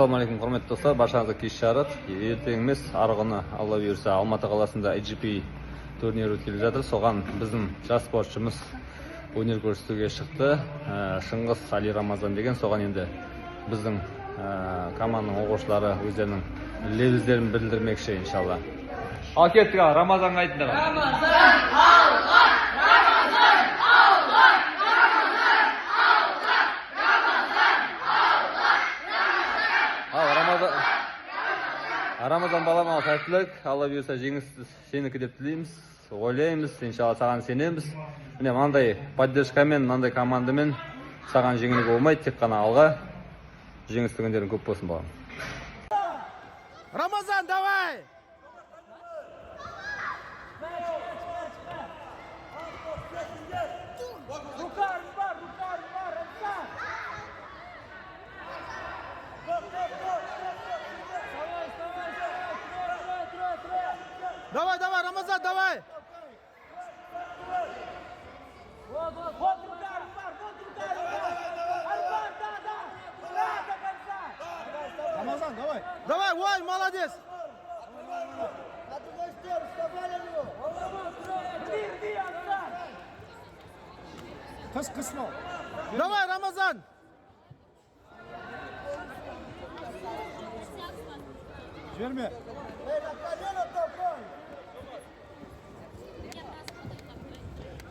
Ассалаумағалейкум, құрметті достар, баршаңызға кеш жарық. Ертең емес, арғы күні, Алла бұйырса, Алматы қаласында IGP турнирі өткелі жатыр. Соған біздің жас спортшымыз өнер көрсетуге шықты. Шыңғыс Али Рамазан деген. Соған енді біздің команданың оқушылары өздерінің лебіздерін білдірмекші, иншалла. Ал кеттік, ал Рамазанға айтыңдар. Рамазан, алға! Рамазан, алға! Ал Рамазан, Рамазан балам, ал сәттілік, Алла бұйырса, жеңіс сенікі деп тілейміз, ойлаймыз, иншалла, саған сенеміз. Міне, мынандай поддержкамен, мынандай командамен саған жеңілуге болмайды, тек қана алға, жеңісті күндерің көп болсын, балам. Рамазан, давай! Давай, давай, Рамазан, давай! Вот, вот, вот рука, армбар, вот рука, армбар. Армбар, да, да. Да, до конца. Рамазан, давай! Давай, ой, молодец! Рви, рви, Ансар. Қыс, қысма. Давай, Рамазан! Жіберме.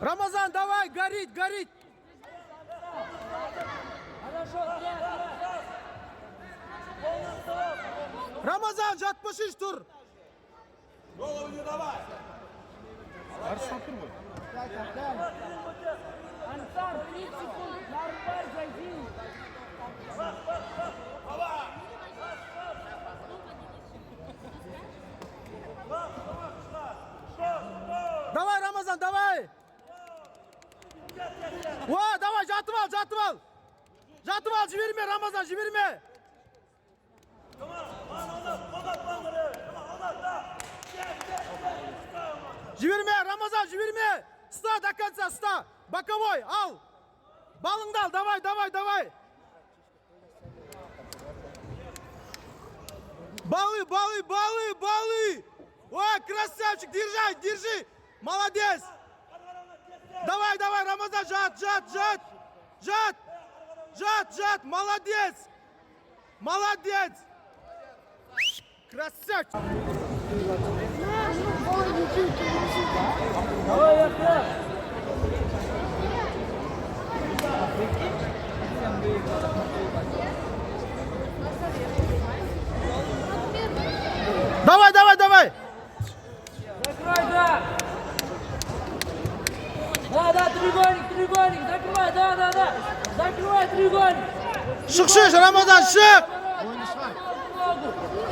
Рамазан, давай, горит, горит! Хорошо, да, Рамазан, жатпашы, тұр! Голову не давай! да. Ансар, 30 секунд. На армбар зайди. Давай, Рамазан, давай! О, давай, жатып ал, жатып ал! Жатып ал, жіберме, Рамазан, жіберме! Жіберме, Рамазан, жіберме! Ұста до конца, ұста! Боковой, ал! Балыңды ал, давай, давай, давай! Балы, балы, балы, балы! Ой, красавчик, держай, держи! Молодец! Давай, давай, Рамазан, жат, жат, жат! Жат! Жат, жат, молодец! Молодец! Красавчик! Давай, Яхья. Давай, давай, давай! Закрой, да. Да, да, треугольник, треугольник, закрывай, да, да, да. Закрывай треугольник. Шық, шық, Рамазан, шық! Ногу.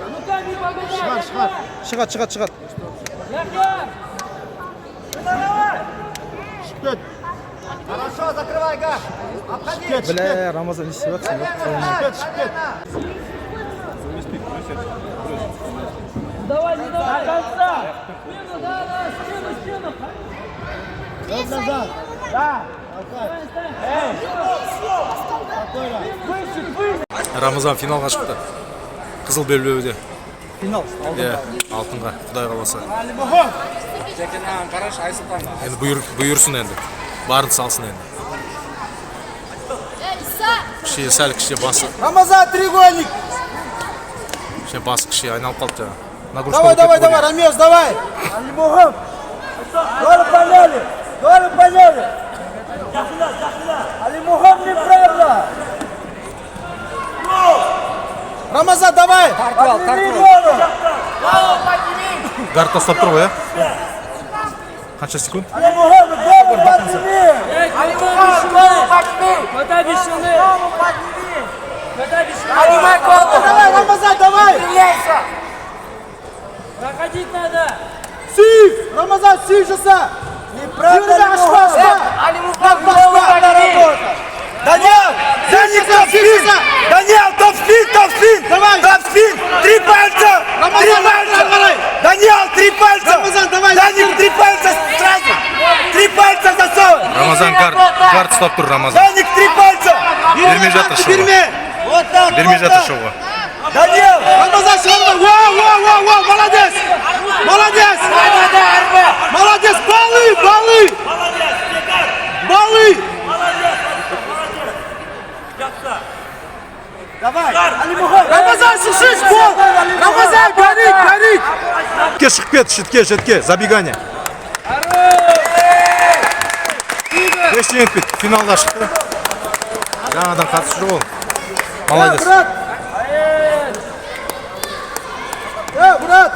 Руками помогай. Шығар, Шығады, шығады, шығады. Яхья. Хорошо, закрывай газ! Обходи! Бля, Рамазан, не істеп жатсың? Колено, Давай, не давай. До конца. Спину, да, да, спину, спину. Да. Эй. Выше, выше. Рамазан финалға шықты. Қызыл белбеуде. Финал. Иә, алтынға, құдай қаласа. Енді бұйырсын енді. Барын салсын енді. Кішкене сәл кішкене басы, Рамазан, треугольник! кішкене басы кішкене айналып қалды жаңа. Нагрузка Давай, болып давай, кетті ғой. давай, Рамез, давай! Голову подняли! Голову подняли! Алимухам неправда! Рамазан, давай! Подними голову! Гард тастап тұр ғой, иә? Қанша секунд? Алимухам, голову подними! Алимухам, голову подними! Хватай бешены! Голову подними! Хватай бешены! Поднимай голову! Давай, Рамазан, давай! Проходить надо! Сүйіп! Рамазан, сүйіп жаса! Неправда, Ашпа, ашпа! Алимухам, голову подними! Даниэл! Даник, топ-спин! Даниэл, топ-спин, топ-спин! Давай! Топ-спин! Три пальца! Рамазан, Три пальца! давай! Даниэл, три пальца! Рамазан, давай! Даник, три пальца сразу! Три пальца засовывай! Рамазан гард ұстап тұр Рамазан. Даник, три пальца! Бермей жатыр шығуға. Берме! Вот так! Бермей вот жатыр так. шығуға. Даниэл! Рамазан, шығарма! Уа, уа, уа, уа, молодец! Молодец! Молодец! Баллы, баллы! Баллы! Давай! Алимухан! Рамазан, шықшы, бол! Рамазан, горит, горит! Шетке шығып кет, шетке, шетке, забегание. Ештеңе етпейді, финалда шықты. Жаңадан қатысып жүр ғой. Молодец. Брат! Э, брат!